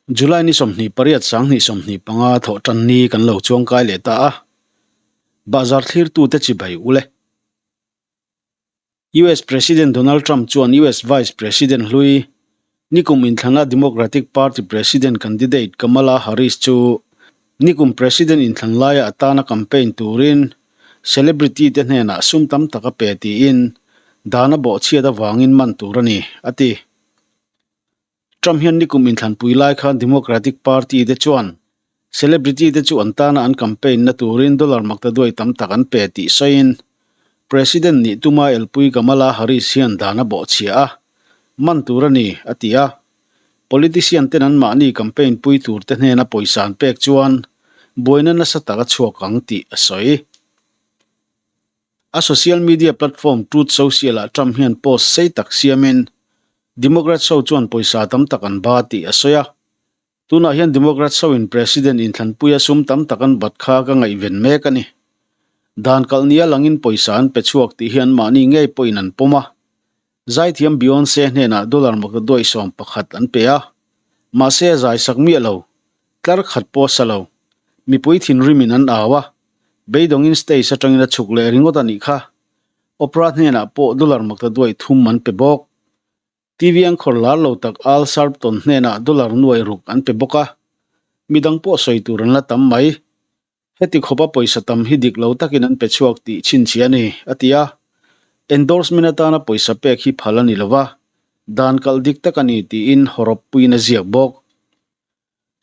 July ni 28 2025 thawh tan ni kan lo chuangkai leh ta a, bahzar thlirtute chibai ule. US President Donald Trump chuan US Vice President hlui, nikum inthlana Democratic Party President candidate Kamala Harris chu nikum President inthlan laia atana campaign turin celebrity te hnenah sum tam tak a pe tiin dan a bawhchhiat avangin man tur a ni, a ti. Trump hian nikum inthlanpui lai khan Democratic Party te chuan celebrity te chu an tana an campaign na turin dollar maktaduai tam tak an pe tih sawiin President nih tuma elpui Kamala Harris hian dan a bawhchhia a, man tur a ni, a ti a. Politician ten anmahni campaign pui tur te hnena pawisa an pek chuan buaina nasa tak a chhuak ang tih a sawi. A social media platform Truth Social ah Trump hian post sei tak siamin Democrats ho chuan pawisa tam tak an ba tih a sawi a. Tunah hian Democrats ho in President inthlanpuia sum tam tak an bat kha ka ngaihven mek a ni. Dan kalh nia langin pawisa an pe chhuak tih hi anmahni ngei pawhin an pawm a. Zaithiam Beyonce hnenah dollar maktaduai 11 an pe a, mahse a zai sak miah lo, tlar khat pawh a sa lo. Mipui thinrimin an au a, beidawngin stage atangin a chhuk leh ringawt a nih kha. Oprah hnenah pawh dollar maktaduai thum an pe bawk. TV an khawr lar lo tak Al Sharpton hnenah dollar nuai ruk an pe bawk a, midang pawh sawi tur an la tam mai. Heti khawpa pawisa tam hi dik lo takin an pe chhuak tih chhinchhiah a ni, a ti a. Endorsement atana pawisa pek hi phal a ni lo va, dan kalh dik tak a ni tiin hawrawp puiin a ziak bawk.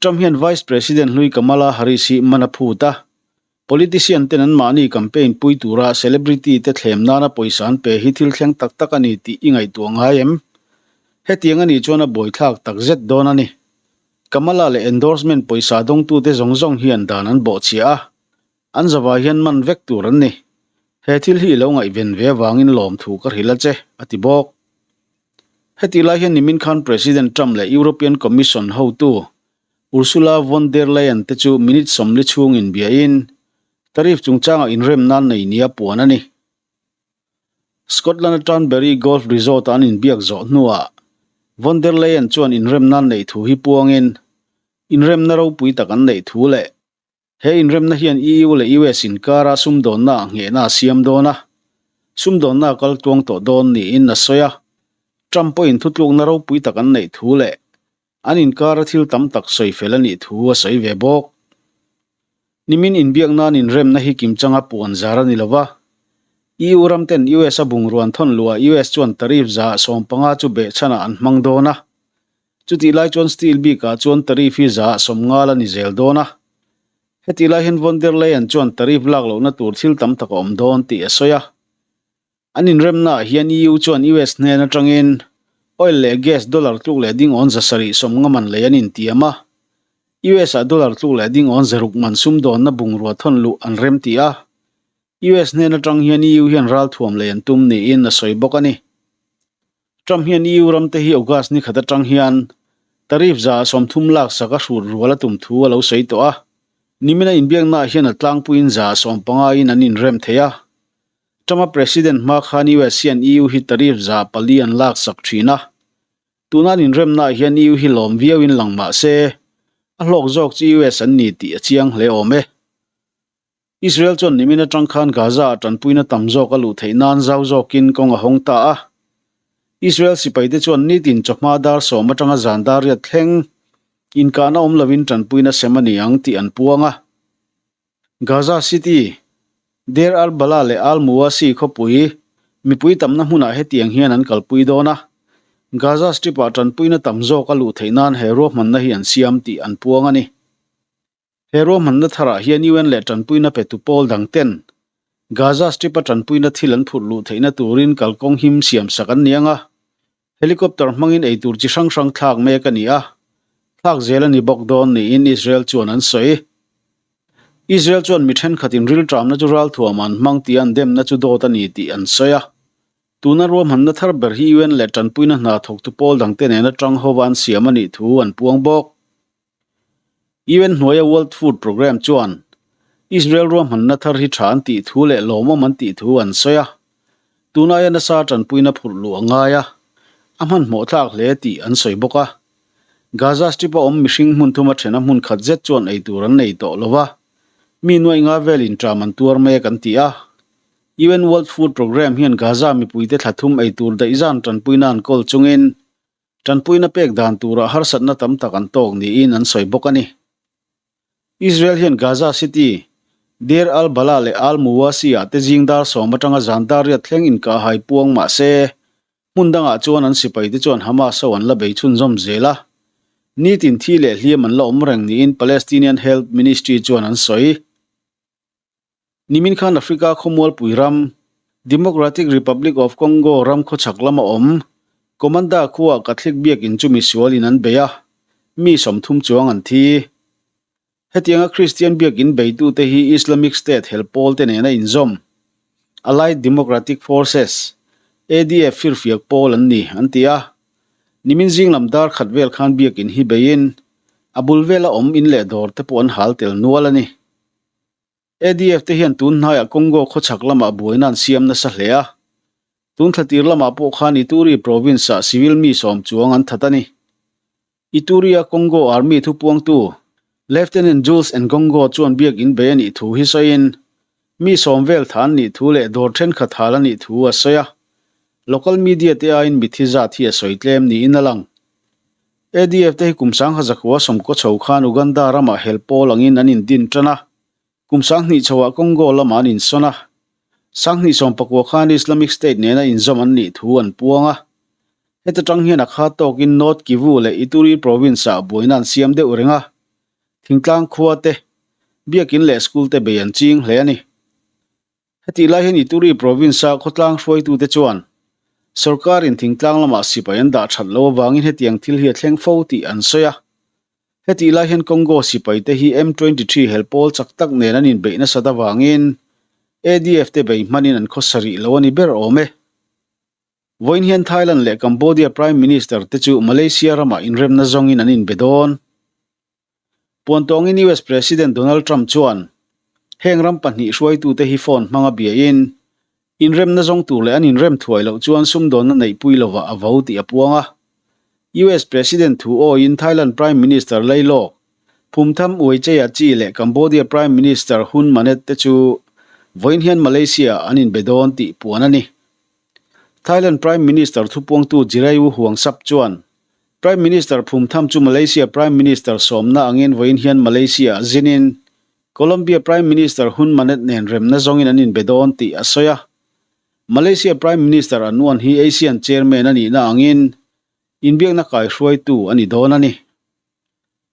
Trump hian Vice President hlui Kamala Harris hi man a phut a, politician ten anmahni campaign pui tura celebrity te thlem nana pawisa an pe hi thil thleng tak tak a ni tih i ngaihtuah ngai em? Hetiang a nih chuan a buaithlak takzet dawn a ni. Kamala leh endorsement pawisa dawngtute zawng zawng hian dan an bawhchhiah a, an zavai hian man vek tur an ni. He thil hi i lo ngaihven ve avangin lawmthu ka hrilh a che, a ti bawk. Hetih lai hian nimin khan President Trump leh European Commission hotu Ursula von der Leyen te chu minute 40 chhung inbiain tariff chungchangah inrem nan nei nia puan a ni. Scotland-a Turnberry Golf Resort-a an inbiak zawh hnuah von der Leyen chuan inremna an neih thu hi puangin inremna ropui tak an neih thu leh he inremna hian EU leh US inkara sumdawnna ah nghehna a siam dawn a, sumdawnna a kal tluang tawh dawn niin a sawi a. Trump pawhin thutlukna ropui tak an neih thu leh an inkara thil tam tak sawi fel a nih thu a sawi ve bawk. Nimin inbiak nan inremna hi kimchanga puan zar a ni lo va. EU ram ten US a bungruan thawn luhah US chuan tariff 15% chu behchhanah an hmang dawn a. Chutih lai chuan steel bikah chuan tariff hi 90% a ni zel dawn a. Hetih lai hian von der Leyen chuan tariff lak lohna tur thil tam tak a awm dawn tih a sawi a. An inremnaah hian EU chuan US hnen atangin oil leh gas dollar tluk leh ding awn 750 man lei an intiam a, US ah dollar tluk leh ding awn 600 man sumdawnna bungrua thawn luh an remti a, US hnen atang hian EU hian ralthuam lei an tum niin a sawi bawk a ni. Trump hian EU ramte hi August ni khat atang hian tariff 30% lak sak a hrut rual a tum thu a lo sawi tawh a, nimina inbiaknaah hian a tlangpuiin 15% in an inrem thei a. Trump-a President hma khan US hian EU hi tariff 4% an lak sak thin a. Tuna an inremnaah hian EU hi lawm viauin lang mah se, a hlawk zawk chu US an ni tih a chiang hle awm e. Israel chuan nimin atang khan Gaza-ah tanpuina tam zawk a luh theih nan zau zawkin kawng a hawng ta a. Israel sipaite chuan nitin chawhma dar 10 atanga zan dar 8 thleng inkahna awm lovin tanpuina sem a ni ang tih an puang a. Gaza City, Deir al-Balah leh al-Muwasi khawpui mipui tamna hmunah hetiang hian an kalpui dawn a, Gaza Strip-ah tanpuina tam zawk a luh theih nan he ruahmanna hi an siam tih an puang a ni. He ruahmanna tharah hian UN leh tanpuina petu pawl dang ten Gaza Strip-a tanpuina thil an phurh luh theihna turin kalkawng him siamsak an ni ang a, helicopter hmangin eitur chi hrang hrang thlak mek a ni a, thlak zel a ni bawk dawn niin Israel chuan an sawi. Israel chuan mi thenkhatin rilṭamna chu ralthuam an hmang tih an demna chu dawt a ni tih an sawi a. Tuna ruahmanna thar ber hi UN leh tanpuina hna thawktu pawl dangte nena tang hova an siam a nih thu an puang bawk. UN hnuaia World Food Programme chuan Israel ruahmanna thar hi tha an tih thu leh lawmawm an tih thu an sawi a. Tun aia nasa tanpuina phurh luh a ngai a, a hmanhmawh thlak hle tih an sawi bawk a. Gaza Strip-a awm mihring hmun thuma thena hmun khat zet chuan ei tur an nei tawh lo va, mi nuaih nga velin ṭam an tuar mek an ti a. UN World Food Programme hian Gaza mipuite thla thum ei tur daihzan ṭanpuina an kawl chungin ṭanpuina pek dan turah harsatna tam tak an tawk niin an sawi bawk a ni. Israel hian Gaza City, Deir al-Balah leh al-Muwasi-ah te zing dar sawm atanga zan dar riat thleng inkahhai puang mah se, hmun dangah chuan an sipaite chuan Hamas ho an la bei chhunzawm zel a. Nitin thi leh hliam an la awm reng niin Palestinian Health Ministry chuan an sawi. Nimin khan Africa khawmualpui ram, Democratic Republic of Congo ram khawchhak lama awm, Komanda khuaah Catholic biakinn chu misualin an bei a, mi 30 chuang an thi. Hetianga Kristian biakinn beitute hi Islamic State hel pawlte nena inzawm, Allied Democratic Forces, ADF, firfiak pawl an ni, an ti a. Nimin zing lam dar khat vel khan biakinn hi beiin, a bul vela awm in leh dawr te pawh an hal tel nual a ni. ADF te hian tun hnaiah Congo khawchhak lamah buaina an siam nasa hle a. Tun thla tir lamah pawh khan Ituri province-ah civil mi sawm chuang an that a ni. Ituri-a Congo Army thupuangtu Lieutenant Jules Ngongo chuan biakinn bei a nih thu hi sawiin, mi sawm vel tha an nih thu leh dawr thenkhat hal a nih thu a sawi a. Local media te aiin mithi zat hi a sawi tlem niin a lang. ADF te hi kum sangha zakua sawmkaw chho khan Uganda ramah hel pawl angin an indin tan a, kum 2000 chhoah Congo lamah an insawn a. 2014 khan Islamic State nena inzawm an nih thu an puang a. Heta tang hian a kha tawkin North Kivu leh Ituri province-ah buaina an siam deuh reng a, thingtlang khua te, biakin leh school te bei an ching hle a ni. Hetih lai hian Ituri province-a khawtlang hruaitute chuan sorkarin thingtlang lamah sipai an dah that loh avangin hetiang thil hi a thleng fo tih an sawi a. Hetih lai hian Congo sipaite hi M23 hel pawl chak tak nen an inbeih nasat avangin ADF te bei hmanin an khawsa rih lo a ni ber awm e. Vawiin hian Thailand leh Cambodia Prime Minister te chu Malaysia ramah inremna zawngin an inbe dawn. Puantawngin US President Donald Trump chuan heng ram pahnih hruaitute hi phone hmanga biain, inremna zawng tur leh an inrem thuai loh chuan sumdawnna neihpui lovah a vo tih a puang a. US President thu awiin Thailand Prime Minister Lailawk Phumtham Uaichaiachi leh Cambodia Prime Minister Hun Manet te chu vawiin hian Malaysia-ah an inbe dawn tih puan a ni. Thailand Prime Minister thupuangtu Jirayu Huangsap chuan Prime Minister Phumtham chu Malaysia Prime Minister sawmna angin vawiin hian Malaysia-ah zinin Colombia Prime Minister Hun Manet nen remna zawngin an inbe dawn tih a sawi a. Malaysia Prime Minister Anwar hi ASEAN Chairman a nihna angin inbiakna kaihruaitu a ni dawn a ni.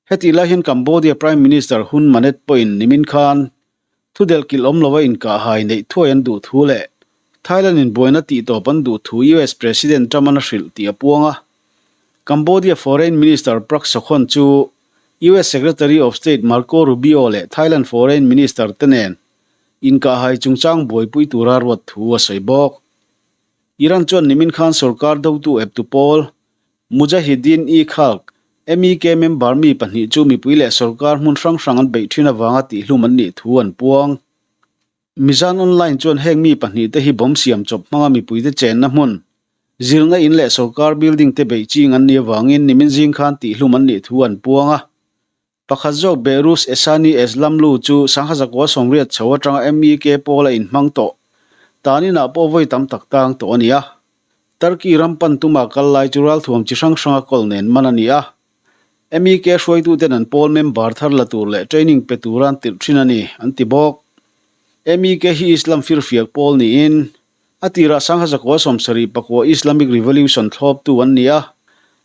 Hetih lai hian Cambodia Prime Minister Hun Manet pawhin nimin khan thudelh kilh awm lova inkahhai neih thuai an duh thu leh Thailand in buaina tihtawp an duh thu US President Trump-an a hrilh tih a puang a. Cambodia Foreign Minister Prak Sokhonn chu US Secretary of State Marco Rubio leh Thailand Foreign Minister te nen inkahhai chungchang buaipui tura ruat thu a sawi bawk. Iran chuan nimin khan sorkar dotu eptu pawl Mujahideen-e-Khalq, MEK, member mi pahnih chu mipui leh sorkar hmun hrang hrang an beih thin avanga tihhlum an nih thu an puang. Mizan Online chuan heng mi pahnihte hi bomb siam chawp hmanga mipuite chenna hmun, zirna in leh sorkar building te beih ching an nih avangin nimin zing khan tihhlum an nih thu an puang a. Pakhat zawk Behruz Ehsani Eslamlu chu 1980 chho atanga MEK pawl a inhmang tawh. Tan inah pawh vawi tam tak tang tawh a ni a. Turkey ram pan tuma kal lai chu ralthuam chi hrang hranga kawl nen man a ni a. MEK hruaituten an pawl member thar la tur leh training pe tura an tirh thin a ni, an ti bawk. MEK hi Islam firfiak pawl niin, a tirah 1974 Islamic Revolution thlawptu an ni a,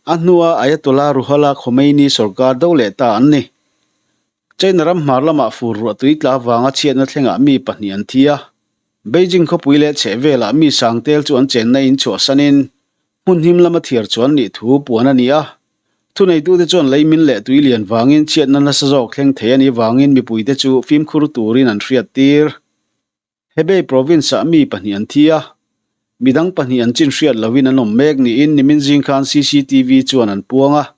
a hnua Ayatollah Ruhollah Khomeini sorkar do leh ta an ni. China ram hmar lamah fur ruah tui tla vanga chhiatna thlengah mi pahnih an thi a, Beijing khawpui leh chhehvelah mi sangtel chu an chenna in chhuahsanin Hmun him lama thiar chuan nih thu puan a ni a. Thuneitute chuan leimin leh tui lian vangin chhiatna nasa zawk thleng thei a nih vangin mipuite chu fimkhur turin an hriat tir. Hebei province-ah mi pahnih an thi a, midang pahnih an chin hriat loin an awm mek niin nimin zing khan CCTV chuan an puang a.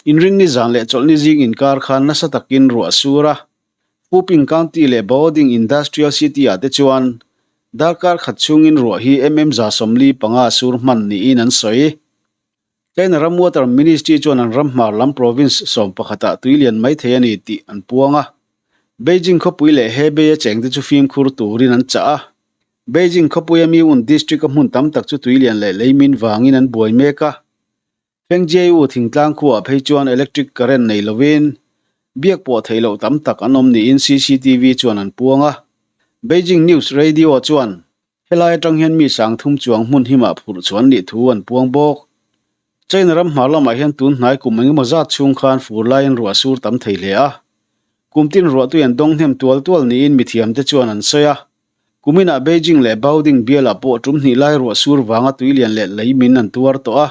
Inrinni zan leh chawlhni zing inkar khan nasa takin ruah a sur a, Fuping County leh Baoding Industrial City-ah te chuan darkar khat chhungin ruah hi mm 45 sur hman niin an sawi. China ram Water Ministry chuan an ram hmar lam province sawmpakhatah tui lian mai thei a ni tih an puang a. Beijing khawpui leh Hebei a chengte chu fimkhur turin an chah a. Beijing khawpuia Miwun district-a hmun tam tak chu tui lian leh leimin vangin an buai mek a. Fengjiu thingtlang khuaah phei chuan electric current nei lovin biak pawh theih loh tam tak an awm niin CCTV chuan an puang a. Beijing News Radio chuan helai atang hian mi sangthum chuang hmun himah phurh chuan nih thu an puang bawk. China ram hmar lamah hian tun hnai kum engemaw zat chhung khan fur laiin ruah sur tam thei hle a. Kum tin ruahtui an dawng hnem tual tual niin mithiamte chuan an sawi a. Kuminah Beijing leh Baoding bialah pawh tum hnih lai ruah sur vanga tuilian leh lei min an tuar tawh a.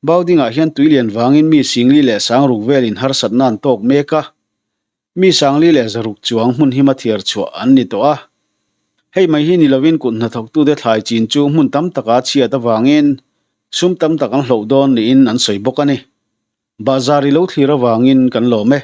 Baodingah hian tuilian vangin mi singli leh sangruk velin harsatna an tawk mek a. Mi sangli leh zaruk chuang hmun hima thiar chhuah an ni tawh a. Hei mai hi ni lovin kut hnathawktute thlai chin chu hmun tam taka chhiat avangin sum tam tak an hloh dawn niin an sawi bawk a ni. Bahzar i lo thlir avangin kan lawm e.